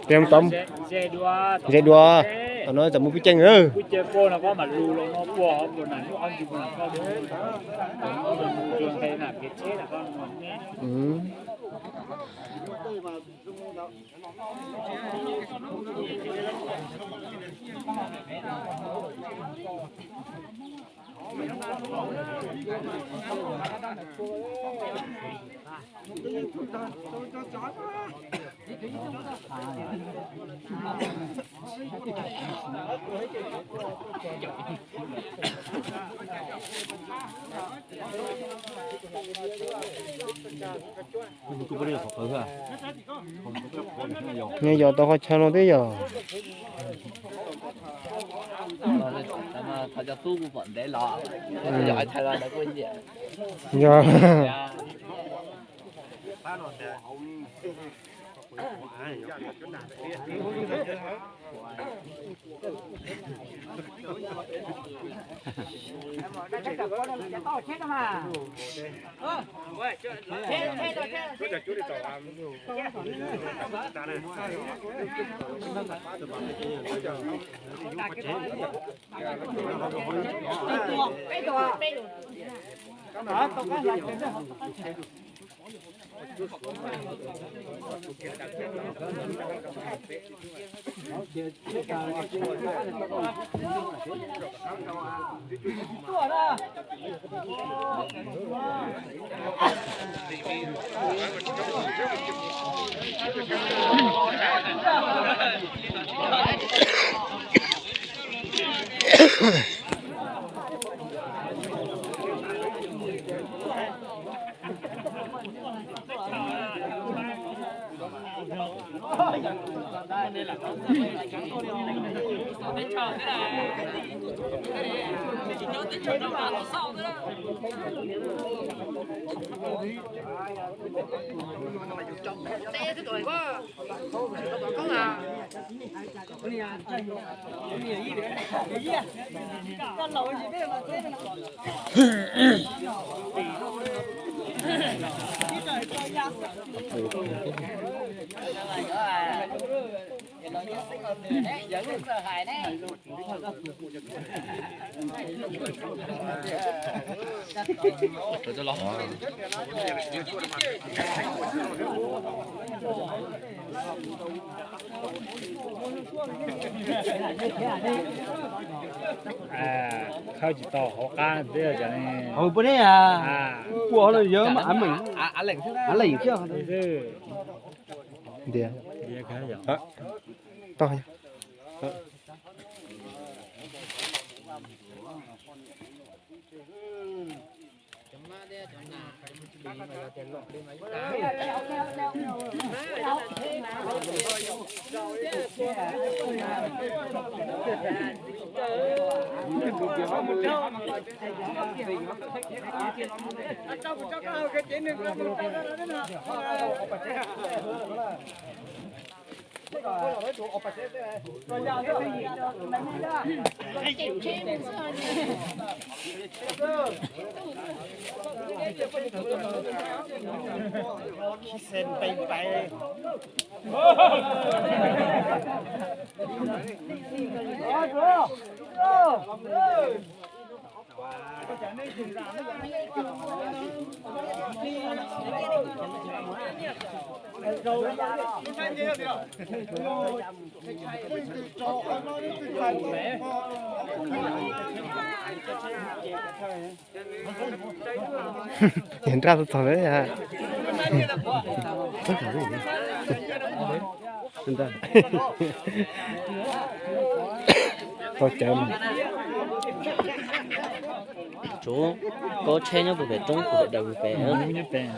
Peb tau ze dua, tom no txawm mus pub ceej lawm. Nws yos tau qhov chaw no twb yog. Yog. Khawb tsis tau hauv qab, hauv peb ne, kua no yog mas av meem, av leem thiab. Ntiav. Tau. Nraj txog lawm. Tau cawv mas. Tsuav kaub tsheb nyob puag pem roob puag pem daws puag pem.